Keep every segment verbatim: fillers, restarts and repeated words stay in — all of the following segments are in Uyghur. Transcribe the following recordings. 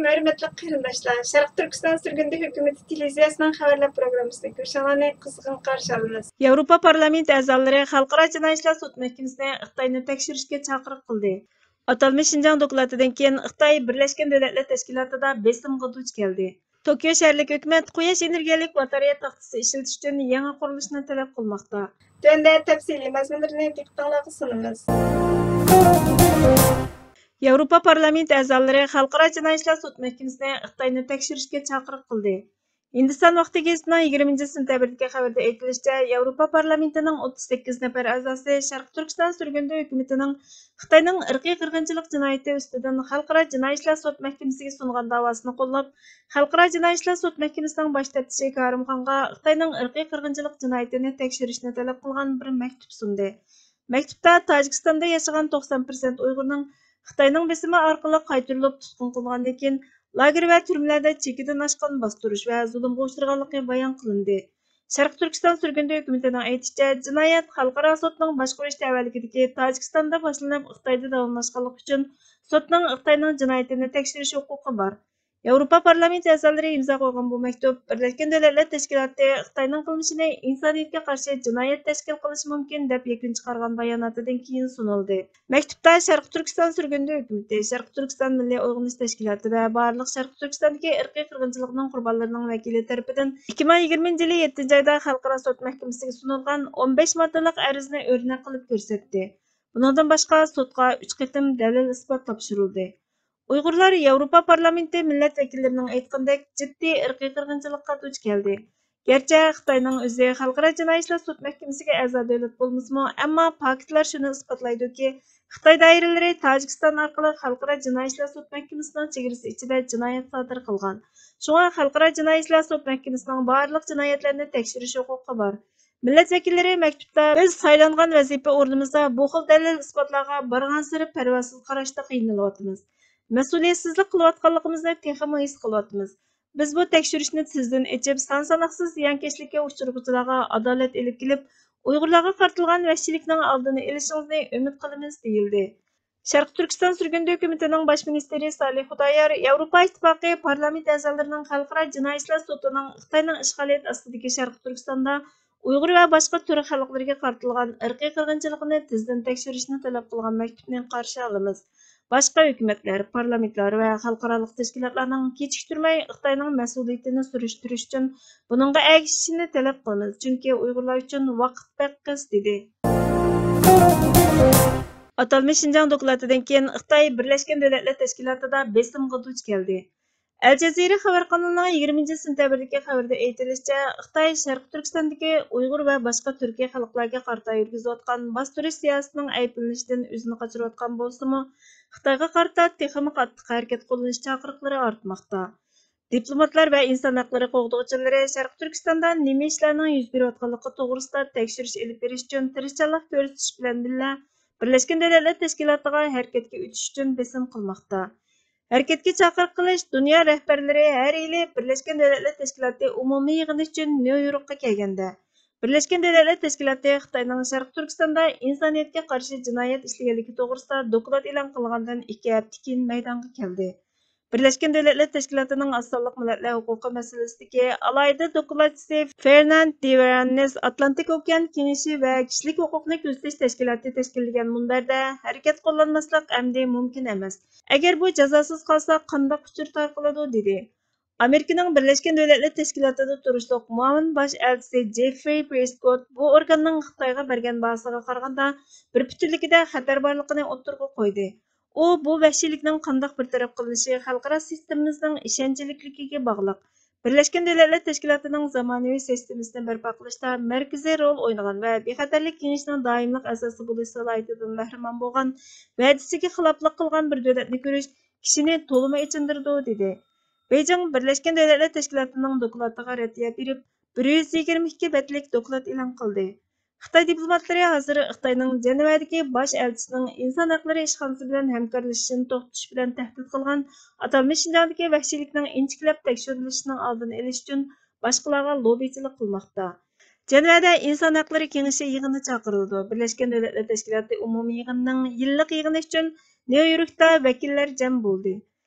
ھۆرمەتلىك قېرىنداشلار، شەرقىي تۈركىستان سۈرگۈندە ھۆكۈمىتى تېلېۋىزىيەسىنىڭ خەۋەرلەر پروگراممىسىنى كۆرۈشۈڭلارنى قىزغىن قارشى ئالىمىز. ياۋروپا پارلامېنت ئەزالىرى خەلقئارا جىنايى ئىشلار سوت مەھكىمىسىنى خىتاينى تەكشۈرۈشكە چاقىرىق قىلدى. ئاتالمىش شىنجاڭ دوكلاتىدىن كېيىن خىتاي بىرلەشكەن دۆلەتلەر تەشكىلاتىدا بېسىمغا دۇچ كەلدى. توكيو شەھەرلىك ھۆكۈمەت قۇياش ئېنېرگىيەلىك باتارېيە تاختىسى ئىشلىتىش ئۈچۈن يېڭى قۇرۇلۇشنى تەلەپ قىلماقتا. تۆۋەندە تەپسىلىي مەزمۇنلىرىنى دىققىتىڭلارغا سۇنىمىز. ياۋروپا پارلامېنت ئەزالىرى خەلقئارا جىنايى ئىشلار سوت مەھكىمىسىنى خىتاينى تەكشۈرۈشكە چاقىرىق قىلدى. ھىندىستان ۋاقتى گېزىتىنىڭ يىگىرمىنچى سېنتەبىردىكى خەۋىرىدە ئېيتىلىشىچە، ياۋروپا پارلامېنتىنىڭ ئوتتۇز سەككىز نەپەر ئەزاسى شەرقىي تۈركىستان سۈرگۈندە ھۆكۈمىتىنىڭ خىتاينىڭ ئىرقىي قىرغىنچىلىق جىنايىتى ئۈستىدىن خەلقئارا جىنايى ئىشلار سوت مەھكىمىسىگە سۇنغان داۋاسىنى قوللاپ، خەلقئارا جىنايى ئىشلار سوت مەھكىمىسىنىڭ باش تەپتىشى كارىم خانغا خىتاينىڭ ئىرقىي قىرغىنچىلىق جىنايىتىنى تەكشۈرۈشنى تەلەپ قىلغان بىر مەكتۇپ سۇندى. مەكتۇپتا تاجىكىستاندا ياشىغان توقسان پىرسەنت ئۇيغۇرنىڭ خىتاينىڭ بېسىمى ئارقىلىق قايتۇرۇلۇپ تۇتقۇن قىلىنغاندىن كېيىن، لاگېر ۋە تۈرمىلەردە چېكىدىن ئاشقان باستۇرۇش ۋە زۇلۇمغا ئۇچرىغانلىقى بايان قىلىندى. شەرقىي تۈركىستان سۈرگۈندە ھۆكۈمىتىنىڭ ئېيتىشىچە، جىنايەت خەلقئارا سوتنىڭ باشقۇرۇش تەۋەلىكىدىكى تاجىكىستاندا باشلىنىپ، خىتايدا داۋاملاشقانلىقى ئۈچۈن سوتنىڭ خىتاينىڭ جىنايىتىنى تەكشۈرۈش ھوقۇقى بار. ياۋروپا پارلامېنت ئەزالىرى ئىمزا قويغان بۇ مەكتۇپ بىرلەشكەن دۆلەتلەر تەشكىلاتى خىتاينىڭ قىلمىشىنى ئىنسانىيەتكە قارشى جىنايەت تەشكىل قىلىشى مۇمكىن، دەپ يەكۈن چىقارغان باياناتىدىن كېيىن سۇنۇلدى. مەكتۇپتا شەرقىي تۈركىستان سۈرگۈندە ھۆكۈمىتى، شەرقىي تۈركىستان مىللىي ئويغىنىش تەشكىلاتى ۋە بارلىق شەرقىي تۈركىستاندىكى ئىرقىي قىرغىنچىلىقنىڭ قۇربانلىرىنىڭ ۋەكىلى تەرىپىدىن ئىككى مىڭ يىگىرمىنچى يىلى يەتتىنچى ئايدا خەلقئارا سوت مەھكىمىسىگە سۇنۇلغان ئون بەش ماددىلىق ئەرزنى ئۆرنەك قىلىپ كۆرسەتتى. بۇنىڭدىن باشقا، سوتقا ئۈچ قېتىم دەلىل-ئىسپات تاپشۇرۇلدى. ئۇيغۇرلار ياۋروپا پارلامېنتى مىللەت ۋەكىللىرىنىڭ ئېيتقىنىدەك جىددىي ئىرقىي قىرغىنچىلىققا دۇچ كەلدى. گەرچە خىتاينىڭ ئۆزى خەلقئارا جىنايى ئىشلار سوت مەھكىمىسىگە ئەزا دۆلەت بولمىسىمۇ، ئەمما پاكىتلار شۇنى ئىسپاتلايدۇكى، خىتاي دائىرىلىرى تاجىكىستان ئارقىلىق خەلقئارا جىنايى ئىشلار سوت مەھكىمىسىنىڭ چېگرىسى ئىچىدە جىنايەت سادىر قىلغان. شۇڭا خەلقئارا جىنايى ئىشلار سوت مەھكىمىسىنىڭ بارلىق جىنايەتلەرنى تەكشۈرۈش ھوقۇقى بار. مىللەت ۋەكىللىرى مەكتۇپتا، بىز سايلانغان ۋەزىپە ئورنىمىزدا بۇ خىل دەلىل-ئىسپاتلارغا بارغانسېرى پەرۋاسىز قاراشتا قىينىلىۋاتىمىز. مەسئۇلىيەتسىزلىك قىلىۋاتقانلىقىمىزنى تېخىمۇ ھېس قىلىۋاتىمىز. بىز بۇ تەكشۈرۈشنى تېزدىن ئېچىپ، سان-ساناقسىز زىيانكەشلىككە ئۇچرىغۇچىلارغا ئادالەت ئېلىپ كېلىپ، ئۇيغۇرلارغا قارىتىلغان ۋەھشىيلىكنىڭ ئالدىنى ئېلىشىڭىزنى ئۈمىد قىلىمىز، دېيىلدى. شەرقىي تۈركىستان سۈرگۈندە ھۆكۈمىتىنىڭ باش مىنىستىرى سالىھ خۇدايار ياۋروپا ئىتتىپاقى پارلامېنت ئەزالىرىنىڭ خەلقئارا جىنايى ئىشلار سوتىنىڭ خىتاينىڭ ئىشغالىيەت ئاستىدىكى شەرقىي تۈركىستاندا ئۇيغۇر ۋە باشقا تۈرك خەلقلىرىگە قارىتىلغان ئىرقىي قىرغىنچىلىقىنى تېزدىن تەكشۈرۈشنى تەلەپ قىلغان مەكتۇپنى قارشى ئالىمىز. باشقا ھۆكۈمەتلەر، پارلامېنتلار ۋە خەلقئارالىق تەشكىلاتلارنىڭ كېچىكتۈرمەي خىتاينىڭ مەسئۇلىيىتىنى سۈرۈشتۈرۈش ئۈچۈن بۇنىڭغا ئەگىشىشىنى تەلەپ قىلىمىز، چۈنكى ئۇيغۇرلار ئۈچۈن ۋاقىت بەك قىس، دېدى. ئاتالمىش شىنجاڭ دوكلاتىدىن كېيىن خىتاي بىرلەشكەن دۆلەتلەر تەشكىلاتىدا بېسىمغا دۇچ كەلدى. ئەل جەزىرە خەۋەر قانىلىنىڭ يىگىرمىنچى سېنتەبىردىكى خەۋىرىدە ئېيتىلىشىچە، خىتاي شەرقىي تۈركىستاندىكى ئۇيغۇر ۋە باشقا تۈركىي خەلقلەرگە قارىتا يۈرگۈزۈۋاتقان باستۇرۇش سىياسىتىنىڭ ئەيىبلىنىشىدىن ئۆزىنى قاچۇرۇۋاتقان بولسىمۇ، خىتايغا قارىتا تېخىمۇ قاتتىق ھەرىكەت قوللىنىش چاقىرىقلىرى ئارتماقتا. دىپلوماتلار ۋە ئىنسان ھەقلىرى قوغدىغۇچىلىرى شەرقىي تۈركىستاندا نېمە ئىشلارنىڭ يۈز بېرىۋاتقانلىقى توغرىسىدا تەكشۈرۈش ئېلىپ بېرىش ئۈچۈن تىرىشچانلىق كۆرسىتىش بىلەن بىللە، بىرلەشكەن دۆلەتلەر تەشكىلاتىغا ھەرىكەتكە ئۆتۈش ئۈچۈن بېسىم قىلماقتا. ھەرىكەتكە چاقىرىق قىلىش دۇنيا رەھبەرلىرى ھەر يىلى بىرلەشكەن دۆلەتلەر تەشكىلاتى ئومۇمىي يىغىنى ئۈچۈن نيۇ يوركقا كەلگەندە، بىرلەشكەن دۆلەتلەر تەشكىلاتى خىتاينىڭ شەرقىي تۈركىستاندا ئىنسانىيەتكە قارشى جىنايەت ئىشلىگەنلىكى توغرىسىدا دوكلات ئېلان قىلغاندىن ئىككى ھەپتە كېيىن مەيدانغا كەلدى. بىرلەشكەن دۆلەتلەر تەشكىلاتىنىڭ ئاز سانلىق مىللەتلەر ھوقۇقى مەسىلىسىدىكى ئالاھىدە دوكلاتچىسى فېرناند دىۋېراننېس ئاتلانتىك ئوكيان كېڭىشى ۋە كىشىلىك ھوقۇقنى كۆزىتىش تەشكىلاتى تەشكىللىگەن مۇنبەردە ھەرىكەت قوللانماسلىق ئەمدى مۇمكىن ئەمەس. ئەگەر بۇ جازاسىز قالسا، قانداق ئۇچۇر تارقىلىدۇ؟ دېدى. ئامېرىكىنىڭ بىرلەشكەن دۆلەتلەر تەشكىلاتىدا تۇرۇشلۇق مۇئاۋىن باش ئەلچىسى جېففرى پرېسكوت بۇ ئورگاننىڭ خىتايغا بەرگەن باھاسىغا قارىغاندا، بىر پۈتۈنلۈكىدە خەتەر بارلىقىنى ئوتتۇرىغا قويدى. ئۇ بۇ ۋەھشىيلىكنىڭ قانداق بىر تەرەپ قىلىنىشى خەلقئارا سىستېمىمىزنىڭ ئىشەنچلىكلىكىگە باغلىق. بىرلەشكەن دۆلەتلەر تەشكىلاتىنىڭ زامانىۋى سىستېمىسىنى بەرپا قىلىشتا مەركىزىي رول ئوينىغان ۋە بىخەتەرلىك كېڭىشىنىڭ دائىملىق ئەزاسى بولۇش سالاھىيىتىدىن مەھرۇمان بولغان، ۋەدىسىگە خىلاپلىق قىلغان بىر دۆلەتنى كۆرۈش كىشىنى تولىمۇ ئېچىندۇرىدۇ، دېدى. بېيجىڭ بىرلەشكەن دۆلەتلەر تەشكىلاتىنىڭ دوكلاتىغا رەددىيە بېرىپ، بىر يۈز يىگىرمە ئىككى بەتلىك دوكلات ئېلان قىلدى. خىتاي دىپلوماتلىرى ھازىر خىتاينىڭ جەنۋەدىكى باش ئەلچىسىنىڭ ئىنسان ھەقلىرى ئىشخانىسى بىلەن ھەمكارلىشىشىنى توختىتىش بىلەن تەھدىت قىلغان ئاتالمىش شىنجاڭدىكى ۋەھشىيلىكنىڭ ئىنچىكىلەپ تەكشۈرۈلۈشىنىڭ ئالدىنى ئېلىش ئۈچۈن باشقىلارغا لوببىچىلىك قىلماقتا. جەنۋەدە ئىنسان ھەقلىرى كېڭىشى يىغىنى چاقىرىلىدۇ. بىرلەشكەن دۆلەتلەر تەشكىلاتى ئومۇمىي يىغىنىنىڭ يىللىق يىغىنى ئۈچۈن نيۇ يوركتا ۋەكىللەر جەم بولدى.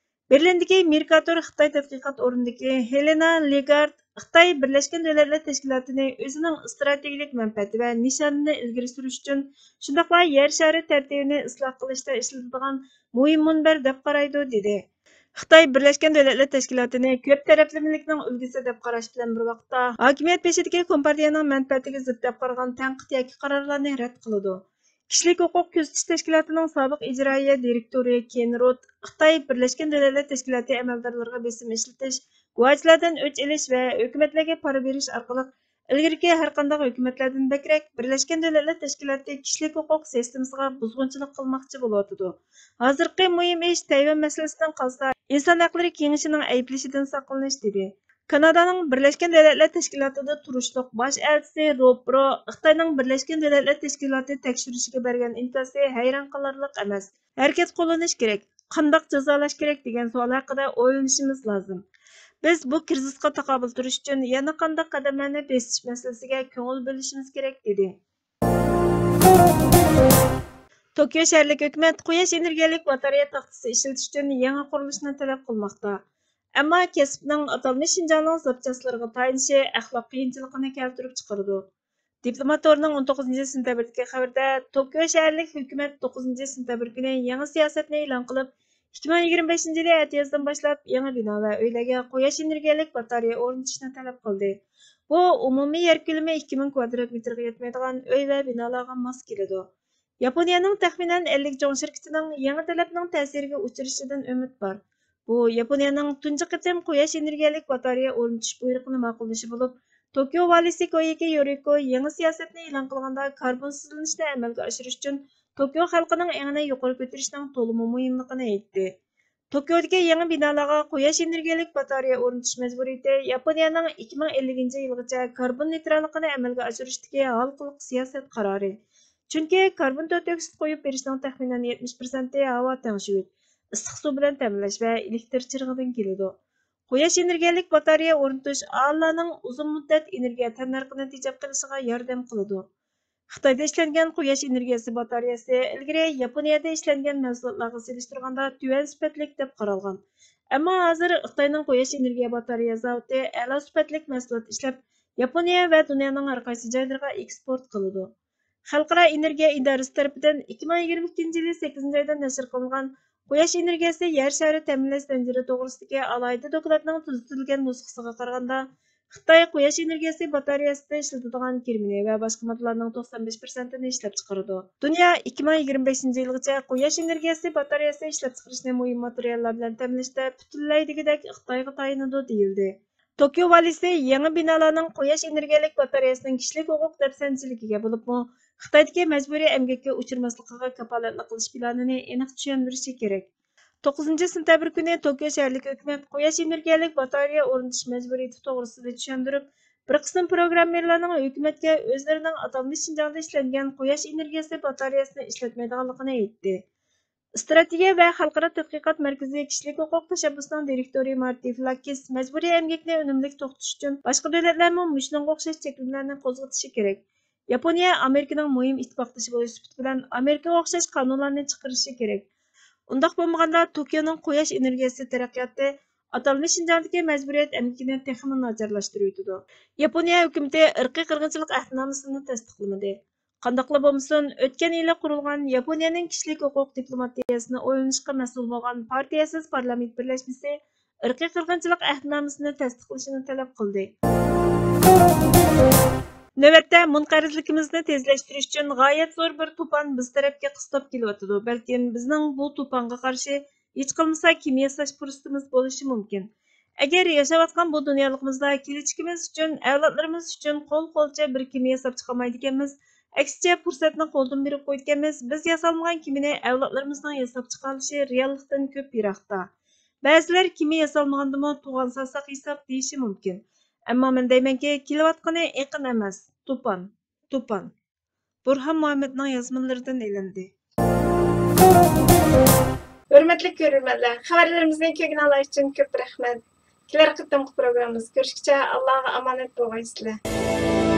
بېرلىندىكى مېركاتور خىتاي تەتقىقات ئورنىدىكى ھېلېنا لېگارد خىتاي بىرلەشكەن دۆلەتلەر تەشكىلاتىنى ئۆزىنىڭ ئىستراتېگىيەلىك مەنپەئەتى ۋە نىشانىنى ئىلگىرى سۈرۈش ئۈچۈن، شۇنداقلا يەر شارى تەرتىپىنى ئىسلاھ قىلىشتا ئىشلىتىدىغان مۇھىم مۇنبەر دەپ قارايدۇ، دېدى. خىتاي بىرلەشكەن دۆلەتلەر تەشكىلاتىنى كۆپ تەرەپلىمىلىكنىڭ ئۈلگىسى دەپ قاراش بىلەن بىر ۋاقىتتا، ھاكىمىيەت بېشىدىكى كومپارتىيەنىڭ مەنپەئەتىگە زىت دەپ قارىغان تەنقىد ياكى قارارلارنى رەت قىلىدۇ. كىشىلىك ھوقۇق كۆزىتىش تەشكىلاتىنىڭ سابىق ئىجرائىيە دىرېكتورى كېن روت خىتاي بىرلەشكەن دۆلەتلەر تەشكىلاتى ئەمەلدارلىرىغا بېسىم ئىشلىتىش، گۇۋاچىلاردىن ئۆچ ئېلىش ۋە ھۆكۈمەتلەرگە پارا بېرىش ئارقىلىق ئىلگىرىكى ھەرقانداق ھۆكۈمەتلەردىن بەكرەك بىرلەشكەن دۆلەتلەر تەشكىلاتى كىشىلىك ھوقۇق سىستېمىسىغا بۇزغۇنچىلىق قىلماقچى بولۇۋاتىدۇ. ھازىرقى مۇھىم ئىش تەيۋەن مەسىلىسىدىن قالسا، ئىنسان ھەقلىرى كېڭىشىنىڭ ئەيىبلىشىدىن ساقلىنىش، دېدى. كانادانىڭ بىرلەشكەن دۆلەتلەر تەشكىلاتىدا تۇرۇشلۇق باش ئەلچىسى روب برو خىتاينىڭ بىرلەشكەن دۆلەتلەر تەشكىلاتى تەكشۈرۈشىگە بەرگەن ئىنكاسى ھەيران قالارلىق ئەمەس. ھەرىكەت قوللىنىش كېرەك، قانداق جازالاش كېرەك دېگەن سوئال ھەققىدە ئويلىنىشىمىز لازىم. بىز بۇ كىرىزىسقا تاقابىل تۇرۇش ئۈچۈن يەنە قانداق قەدەملەرنى بېسىش مەسىلىسىگە كۆڭۈل بۆلۈشىمىز كېرەك، دېدى. توكيو شەھەرلىك ھۆكۈمەت قۇياش ئېنېرگىيەلىك باتارېيە تاختىسى ئىشلىتىش ئۈچۈن يېڭى قۇرۇلۇشنى تەلەپ قىلماقتا. ئەمما كەسىپنىڭ ئاتالمىش شىنجاڭنىڭ زاپچاسلىرىغا تايىنىشى ئەخلاق قىيىنچىلىقىنى كەلتۈرۈپ چىقىرىدۇ. دىپلومات تورىنىڭ ئون توققۇزىنچى سېنتەبىردىكى خەۋىرىدە، توكيو شەھەرلىك ھۆكۈمەت توققۇزىنچى سېنتەبىر كۈنى يېڭى سىياسەتنى ئېلان قىلىپ، ئىككى مىڭ يىگىرمە بەشىنچى يىلى ئەتىيازدىن باشلاپ يېڭى بىنا ۋە ئۆيلەرگە قۇياش ئېنېرگىيەلىك باتارېيە ئورنىتىشنى تەلەپ قىلدى. بۇ ئومۇمىي يەر كۆلىمى ئىككى مىڭ كۋادرات مېتىرغا يەتمەيدىغان ئۆي ۋە بىنالارغا ماس كېلىدۇ. ياپونىيەنىڭ تەخمىنەن ئەللىك چوڭ شىركىتىنىڭ يېڭى تەلەپنىڭ تەسىرىگە ئۇچرىشىدىن ئۈمىد بار. بۇ ياپونىيەنىڭ تۇنجى قېتىم قۇياش ئېنېرگىيەلىك باتارېيە ئورنىتىش بۇيرۇقىنى ماقۇللىشى بولۇپ، توكيو ۋالىسى كويىكى يورىكو يېڭى سىياسەتنى ئېلان قىلغاندا، كاربون سىزىلىنىشنى ئەمەلگە ئاشۇرۇش ئۈچۈن توكيو خەلقىنىڭ ئېڭىنى يۇقىرى كۆتۈرۈشنىڭ تولىمۇ مۇھىملىقىنى ئېيتتى. توكيودىكى يېڭى بىنالارغا قۇياش ئېنېرگىيەلىك باتارېيە ئورنىتىش مەجبۇرىيىتى ياپونىيەنىڭ ئىككى مىڭ ئەللىكىنچى يىلغىچە كاربون نېيتراللىقىنى ئەمەلگە ئاشۇرۇشتىكى ھالقىلىق سىياسەت قارارى. چۈنكى كاربون تۆت ئوكسىد قويۇپ بېرىشنىڭ تەخمىنەن يەتمىش پىرسەنتى ھاۋا تەڭشىۋى، ئىسسىق سۇ بىلەن تەمىنلەش ۋە ئېلېكتىر چىرىغىدىن كېلىدۇ. قۇياش ئېنېرگىيەلىك باتارېيە ئورنىتىش ئاھالىلەرنىڭ ئۇزۇن مۇددەت ئېنېرگىيە تەننەرخىنى تېجەپ قېلىشىغا ياردەم قىلىدۇ. خىتايدا ئىشلەنگەن قۇياش ئېنېرگىيەسى باتارېيەسى ئىلگىرى ياپونىيەدە ئىشلەنگەن مەھسۇلاتلارغا سېلىشتۇرغاندا تۆۋەن سۈپەتلىك دەپ قارالغان. ئەمما ھازىر خىتاينىڭ قۇياش ئېنېرگىيە باتارېيە زاۋۇتى ئەلا سۈپەتلىك مەھسۇلات ئىشلەپ، ياپونىيە ۋە دۇنيانىڭ ھەر قايسى جايلىرىغا ئېكسپورت قىلىدۇ. خەلقئارا ئېنېرگىيە ئىدارىسى تەرىپىدىن ئىككى مىڭ يىگىرمە ئىككىنچى يىلى سەككىزىنچى ئايدا نەشر قىلىنغان قۇياش ئېنېرگىيەسى يەر شارى تەمىنلەش زەنجىرى توغرىسىدىكى ئالاھىدە دوكلاتنىڭ تۈزىتىلگەن نۇسخىسىغا قارىغاندا، خىتاي قۇياش ئېنېرگىيەسى باتارېيەسىدە ئىشلىتىدىغان كىرېمنى ۋە باشقا ماددىلارنىڭ توقسان بەش پىرسەنتىنى ئىشلەپچىقىرىدۇ. دۇنيا ئىككى مىڭ يىگىرمە بەشىنچى يىلغىچە قۇياش ئېنېرگىيەسى باتارېيەسى ئىشلەپچىقىرىشنى مۇھىم ماتېرىياللار بىلەن تەمىنلەشتە پۈتۈنلەي دېگۈدەك خىتايغا تايىنىدۇ، دېيىلدى. توكيو ۋالىسى يېڭى بىنالارنىڭ قۇياش ئېنېرگىيەلىك باتارېيەسىنىڭ كىشىلىك ھوقۇق دەپسەندىچىلىكىگە بولۇپمۇ، خىتايدىكى مەجبۇرىي ئەمگەككە ئۇچرىماسلىقىغا كاپالەتلىك قىلىش پىلانىنى ئېنىق چۈشەندۈرۈشى كېرەك. توققۇزىنچى سېنتەبىر كۈنى توكيو شەھەرلىك ھۆكۈمەت قۇياش ئېنېرگىيەلىك باتارېيە ئورنىتىش مەجبۇرىيىتى توغرىسىدا چۈشەندۈرۈپ، بىر قىسىم پروگراممېرلارنىڭ ھۆكۈمەتكە ئۆزلىرىنىڭ ئاتالمىش شىنجاڭدا ئىشلەنگەن قۇياش ئېنېرگىيەسى باتارېيەسىنى ئىشلەتمەيدىغانلىقىنى ئېيتتى. ئىستراتېگىيە ۋە خەلقئارا تەتقىقات مەركىزى كىشىلىك ھوقۇق تەشەببۇسىنىڭ دىرېكتورى مارتى فلاكىس مەجبۇرىي ئەمگەكنى ئۈنۈملۈك توختىتىش ئۈچۈن باشقا دۆلەتلەرمۇ مۇشۇنىڭغا ئوخشاش چەكلىمىلەرنى قوزغىتىشى كېرەك. ياپونىيە ئامېرىكىنىڭ مۇھىم ئىتتىپاقدىشى بولۇش سۈپىتى بىلەن ئامېرىكىغا ئوخشاش قانۇنلارنى چىقىرىشى كېرەك. ئۇنداق بولمىغاندا، توكيونىڭ قۇياش ئېنېرگىيەسى تەرەققىياتى ئاتالمىش شىنجاڭدىكى مەجبۇرىيەت ئەمگىكىنى تېخىمۇ ناچارلاشتۇرۇۋېتىدۇ. ياپونىيە ھۆكۈمىتى ئىرقىي قىرغىنچىلىق ئەھدىنامىسىنى تەستىقلىمىدى. قانداقلا بولمىسۇن، ئۆتكەن يىلى قۇرۇلغان ياپونىيەنىڭ كىشىلىك ھوقۇق دىپلوماتىيەسىنى ئويلىنىشقا مەسئۇل بولغان پارتىيەسىز پارلامېنت بىرلەشمىسى ئىرقىي قىرغىنچىلىق ئەھدىنامىسىنى تەستىقلىشىنى تەلەپ قىلدى. نۆۋەتتە مۇنقەرزلىكىمىزنى تېزلەشتۈرۈش ئۈچۈن غايەت زور بىر توپان بىز تەرەپكە قىستاپ كېلىۋاتىدۇ. بەلكىم بىزنىڭ بۇ توپانغا قارشى ھېچ قالمىسا كېمە ياساش پۇرسىتىمىز بولۇشى مۇمكىن. ئەگەر ياشاۋاتقان بۇ دۇنيالىقىمىزدا كېلىچىكىمىز ئۈچۈن، ئەۋلادلىرىمىز ئۈچۈن قول-قولچە بىر كېمە ياساپ چىقالمايدىكەنمىز، ئەكسىچە پۇرسەتنى قولدىن بېرىپ قويىدىكەنمىز، بىز ياسالمىغان كېمىنى ئەۋلادلىرىمىزنىڭ ياساپ چىقالىشى رېئاللىقتىن كۆپ يىراقتا. بەزىلەر كېمە ياسالمىغاندىمۇ تۇغان سالساق ھېساب دېيىشى مۇمكىن. ئەمما مەن دەيمەنكى، كېلىۋاتقىنى ئېقىن ئەمەس، توپان، توپان. بۇرھان مۇھەممەدنىڭ يازمىلىرىدىن ئېلىندى. ھۆرمەتلىك كۆرۈرمەنلەر، خەۋەرلىرىمىزنى كۆرگىنىڭلار ئۈچۈن كۆپ رەھمەت. كېلەر قېتىمقى پروگراممىمىزدا كۆرۈشكىچە، ئاللاغا ئامانەت بولغايسىلەر.